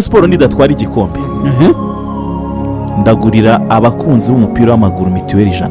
Sport nidatwara igikombe, ndagurira abakunzi b'umupira w'amaguru mituweli 100.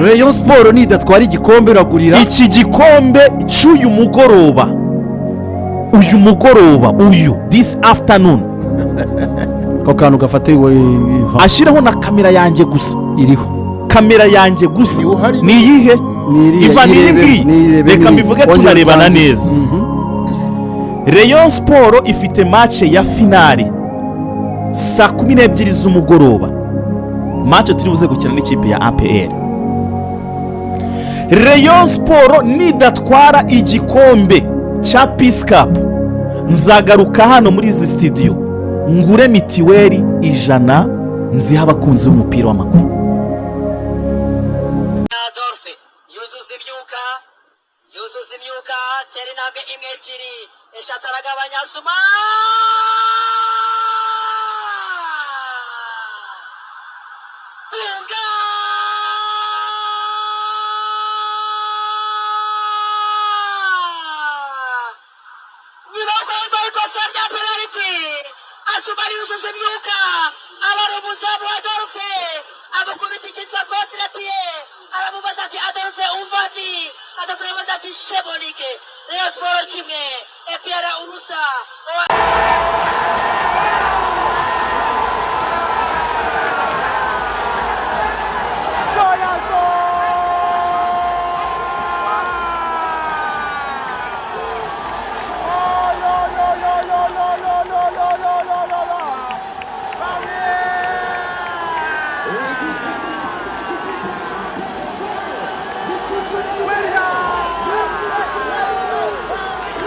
Rayon Sport nidatwara igikombe uragurira? Iki gikombe cy'uyu mugoroba, uyu mugoroba uyu, this afternoon. Ako kantu gafate we. Ashyiraho na kamera yanjye gusa. Iriho. Kamera yanjye gusa. Niwe uhari. Ni iyihe? Ni iriya. Iva ni iyi yirebe, ngiyi. niyirebe, Reka mbivuge wongere tunarebana utange. neza. Rayon Sport ifite match ya finale saa 12 z'umugoroba, match turi buze gukina n'ikipe ya APR. Rayon Sport nidatwara igikombe cya Peace Cup, nzagaruka hano muri izi studio ngure mitiweli 100 nziha abakunzi b'umupira w'amaguru. Adolphe yuzuza imyuka, yuzuza imyuka, tera intambwe imwe, ebyiri, eshatu, aragabanya Suma. Funga! Nyuma yo gukorerwa ikosa rya penaliti, Asuma yuzuza imyuka, abara umuzamu Adolphe, amukubita icyitwa contre-pied, aramubaza ati: "Adolphe, umva?" Ati Adolphe, aramubaza ati: "Shemonike." Rayon Sport 1, APR 0. Igitego cya mbere cy'ikipe ya APR gitsinzwe na nimero 34, William.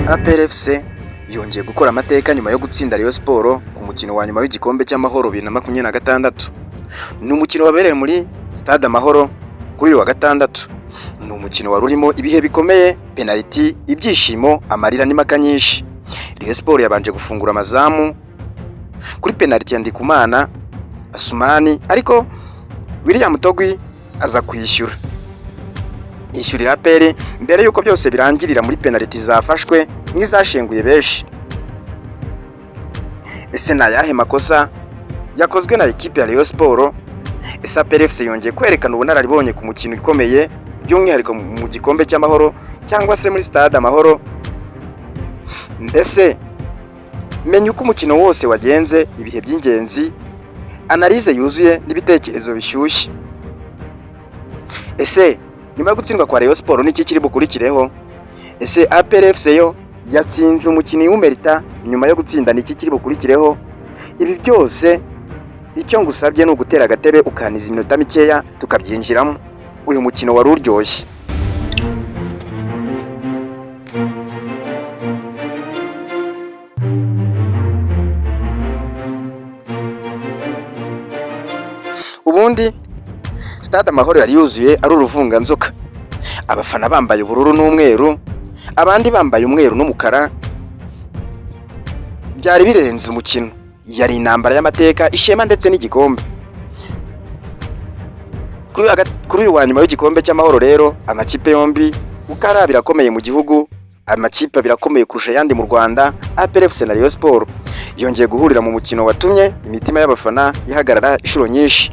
APR FC yongeye gukora amateka nyuma yo gutsinda Rayon Sport ku mukino wa nyuma w'igikombe cy'amahoro 2026. Ni umukino wabereye muri Stade Amahoro kuri uyu wa gatandatu. Ni umukino wari urimo ibihe bikomeye, penaliti, ibyishimo, amarira n'impaka nyinshi. Rayon Sport yabanje gufungura amazamu kuri penaliti ya Ndikumana Asumani, ariko William Togwi aza kwishyura, yishyurira APR mbere y'uko byose birangirira muri penaliti zafashwe nk'izashenguye benshi. Ese ni ayahe makosa yakozwe na ekipe ya Rayon Sport? Ese APR FC yongeye kwerekana ubunararibonye ku mukino ukomeye, by'umwihariko mu gikombe cy'amahoro cyangwa se muri Stade Amahoro? Mbese menya uko umukino wose wagenze, ibihe by'ingenzi, analyse yuzuye n'ibitekerezo bishyushye. Ese nyuma yo gutsindwa kwa Rayon Sport niki kiri bukurikireho? Ese APR FC yo yatsinze umukinnyi w'Umerita, nyuma yo gutsinda niki kiri bukurikireho? Ibi byose icyo ngusabye ni ugutera agatebe ukaniza iminota mikeya tukabyinjiramo. Uyu mukino wari uryoshye. Ubundi Stade Amahoro yari yuzuye ari uruvunganzoka, abafana bambaye ubururu n'umweru, abandi bambaye umweru n'umukara. Byari birenze umukino, yari intambara y'amateka, ishema ndetse n'igikombe. Kuri uyu wa nyuma w'igikombe cy'amahoro rero, amakipe yombi uko ari abiri akomeye mu gihugu, amakipe abiri akomeye kurusha ayandi mu Rwanda, APR FC na Rayon Sport, yongeye guhurira mu mukino watumye imitima y'abafana ihagarara inshuro nyinshi.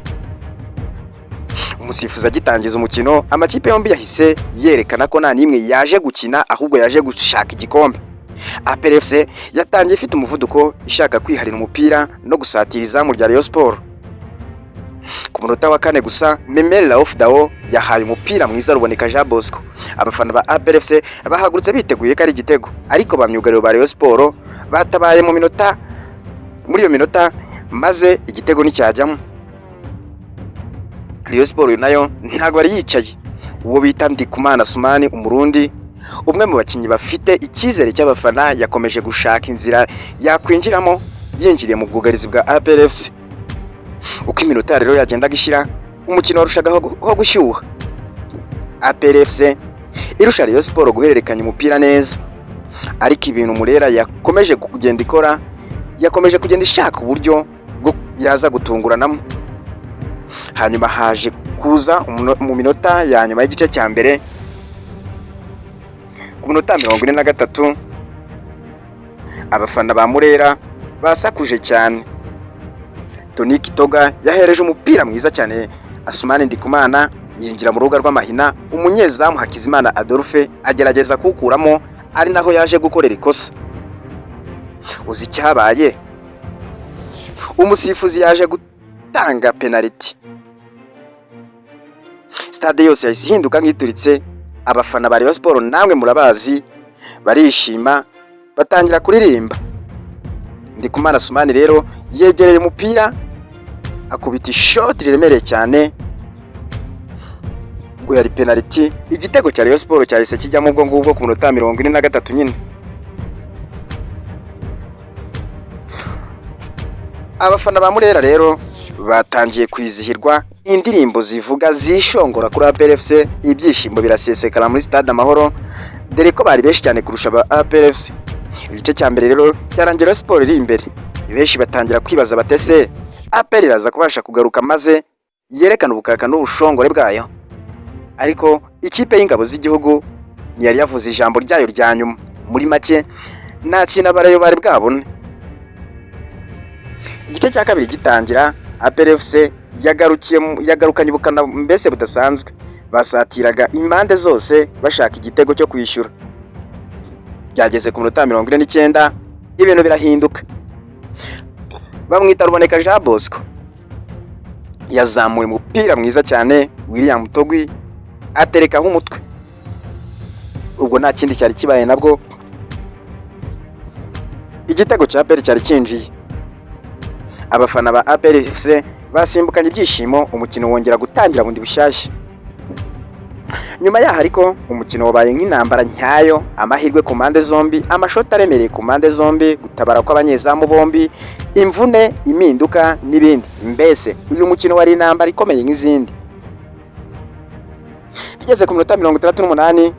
Umusifuzi agitangiza umukino, amakipe yombi yahise yerekana ko nta n'imwe yaje gukina, ahubwo yaje gushaka igikombe. APR FC yatangiye ifite umuvuduko, ishaka kwiharira umupira no gusatira izamu rya Rayon Sport. Ku munota wa 4 gusa, Memel Raouf Dao yahaye umupira mwiza Ruboneka Jean Bosco. Abafana ba APR FC bahagurutse biteguye ko ari igitego, ariko ba myugariro ba Rayon Sport batabaye mu minota muri iyo minota, maze igitego nticyajyamo. Rayon Sport nayo ntabwo yari yicaye. Uwo bita Ndikumana Sumani, Umurundi, umwe mu bakinnyi bafite icyizere cy'abafana, yakomeje gushaka inzira yakwinjiramo yinjiriye mu bwugarizi bwa APR FC. Uko iminota rero yagendaga ishira, umukino warushagaho gushyuha, APR FC irusha Rayon Sport guhererekanya umupira neza, ariko ibintu Murera yakomeje kugenda ikora, yakomeje kugenda ishaka uburyo bwo yaza gutunguranamo. Hanyuma haje kuza mu minota ya nyuma y'igice cya mbere, ku minota 43, abafana ba Murera basakuje cyane. Tony Kitoga yahereje umupira mwiza cyane Asumani Ndikumana, yinjira mu rubuga rw'amahina, umunyezamu Hakizimana Adolphe agerageza kuwukuramo, ari naho yaje gukorera ikosa. Uzi icyabaye? Umusifuzi yaje gutanga penaliti. Stade yose yahise ihinduka nk'ituritse. Abafana ba Rayon Sport, namwe murabazi, barishima, batangira kuririmba. Ndikumana Sumani rero yegereye umupira, akubita ishoti riremereye cyane ngo yari penaliti. Igitego cya Rayon Sport cyahise kijyamo ubwo ngubwo ku minota 43 nyine. Abafana ba Murera rero batangiye kwizihirwa, indirimbo zivuga zishongora kuri APR FC, ibyishimo birasesekara muri Stade Amahoro, dore ko bari benshi cyane kurusha aba APR FC. Igice cya mbere rero cyarangira Rayon Sport iri imbere. Benshi batangira kwibaza batese APR iraza kubasha kugaruka maze yerekana ubukaka n'ubushongore bwayo, ariko ikipe y'ingabo z'igihugu ntiyari yavuze ijambo ryayo rya nyuma. Muri make, nta kintu abarayo bari bwabone. Igice cya kabiri gitangira, APR FC yagarukiye yagarukanye ubukana mbese budasanzwe, basatiraga impande zose bashaka igitego cyo kwishyura. Byageze ku minota 49, ibintu birahinduka. Bamwita Ruboneka Jean Bosco yazamuye umupira mwiza cyane, William Togwi aterekaho umutwe. Ubwo nta kindi cyari kibaye, nabwo igitego cya APR cyari cyinjiye. Abafana ba APR FC basimbukanye ibyishimo, umukino wongera gutangira bundi bushyashya. Nyuma yaho ariko umukino wabaye nk'intambara nyayo, amahirwe ku mpande zombi, amashoti aremereye ku mpande zombi, gutabara kw'abanyezamu bombi, imvune, impinduka n'ibindi. Mbese uyu mukino wari intambara ikomeye nk'izindi. Bigeze ku minota 68,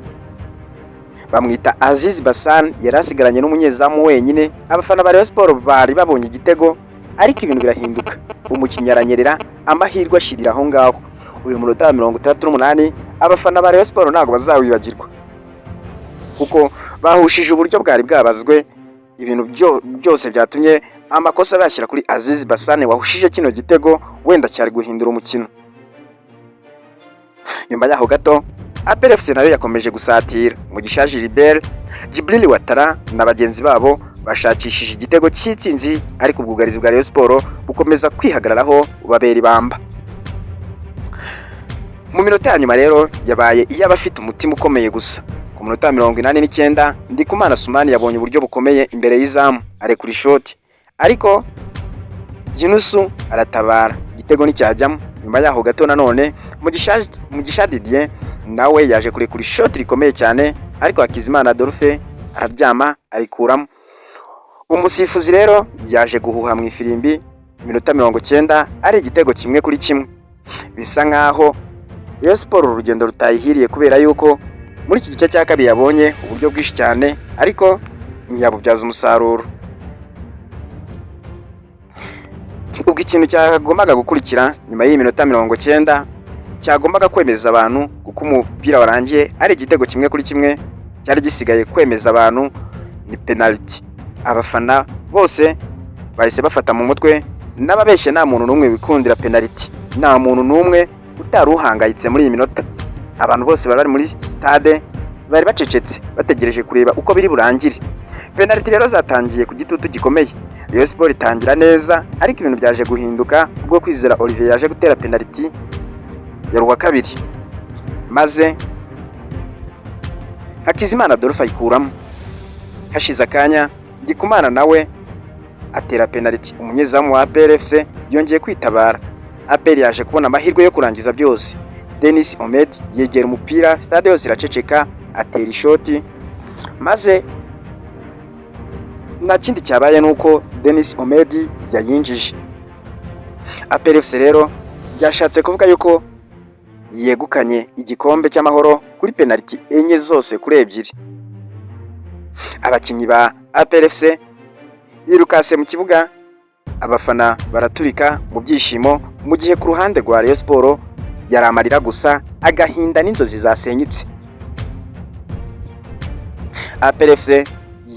bamwita Aziz Basan yari asigaranye n'umunyezamu wenyine. Abafana ba Rayon Sport bari babonye igitego, ariko ibintu birahinduka, umukinnyi aranyerera, amahirwe ashirira aho ngaho. Uyu munota wa 68 abafana ba Rayon Sport ntabwo bazawibagirwa, kuko bahushije uburyo bwari bwabazwe. Ibintu byose byatumye amakosa bayashyira kuri Aziz Basane wahushije kino gitego wenda cyari guhindura umukino. Nyuma yaho gato, APR FC nayo yakomeje gusatira. Mugisha Gilbert, Djibril Ouattara na bagenzi babo bashakishije igitego cy'itsinzi, ariko ubwugarizi bwa Rayon Sport bukomeza kwihagararaho, bubabera ibamba. Mu minota ya nyuma rero yabaye iy'abafite umutima ukomeye gusa. Ku minota ya 89, Ndikumana Sumani yabonye uburyo bukomeye imbere y'izamu, arekura ishoti, ariko Yunusu aratabara, igitego nticyajyamo. Nyuma yaho gato nanone Mugisha Didier nawe yaje kurekura ishoti rikomeye cyane, ariko Hakizimana Adolphe araryama arikuramo. Umusifuzi rero yaje guhuha mu ifirimbi, iminota 90 ari igitego 1-1. Bisa nkaho Rayon Sport urugendo rutayihiriye, kubera yuko muri iki gice cya kabiri yabonye uburyo bwinshi cyane, ariko ntiyabubyaza umusaruro. Ubwo ikintu cyagombaga gukurikira nyuma y'iyi minota 90 cyagombaga kwemeza abantu, kuko umupira warangiye ari igitego 1-1, cyari gisigaye kwemeza abantu ni penaliti. Abafana bose bahise bafata mu mutwe n'ababeshye, nta muntu n'umwe wikundira penaliti, nta muntu n'umwe utari uhangayitse muri iyi minota. Abantu bose bari bari muri stade bari bacecetse, bategereje kureba uko biri burangire. Penaliti rero zatangiye ku gitutu gikomeye. Rayon Sport itangira neza, ariko ibintu byaje guhinduka ubwo Kwizera Olivier yaje gutera penaliti ya rwa kabiri, maze Hakizimana Adolphe ayikuramo. Hashize akanya, Ndikumana nawe atera penaliti, umunyezamu wa APR FC yongeye kwitabara. APR yaje kubona amahirwe yo kurangiza byose. Denis Omedi yegera umupira, stade yose iraceceka, atera ishoti, maze nta kindi cyabaye nuko Denis Omedi yayinjije. APR FC rero byashatse kuvuga yuko yegukanye igikombe cy'Amahoro kuri penaliti enye zose kuri ebyiri. Abakinnyi ba APR FC birukase mu kibuga, abafana baraturika mu byishimo, mu gihe ku ruhande rwa Rayon Sport yari amarira gusa, agahinda n'inzozi zasenyutse. APR FC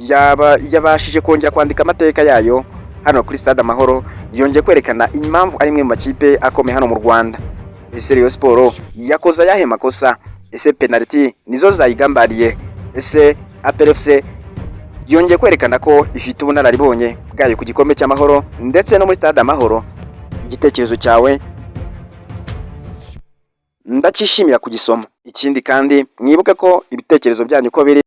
yaba yabashije kongera kwandika amateka yayo hano kuri Stade Amahoro, yongeye kwerekana impamvu ari imwe mu makipe akomeye hano mu Rwanda. Ese Rayon Sport yakoze ayahe makosa? Ese penaliti nizo zayigambariye? Ese APR FC yongeye kwerekana ko ifite ubunararibonye bwayo ku gikombe cy'Amahoro ndetse no muri Stade Amahoro? Igitekerezo cyawe ndacyishimira kugisoma. Ikindi kandi, mwibuke ko ibitekerezo byanyu uko biri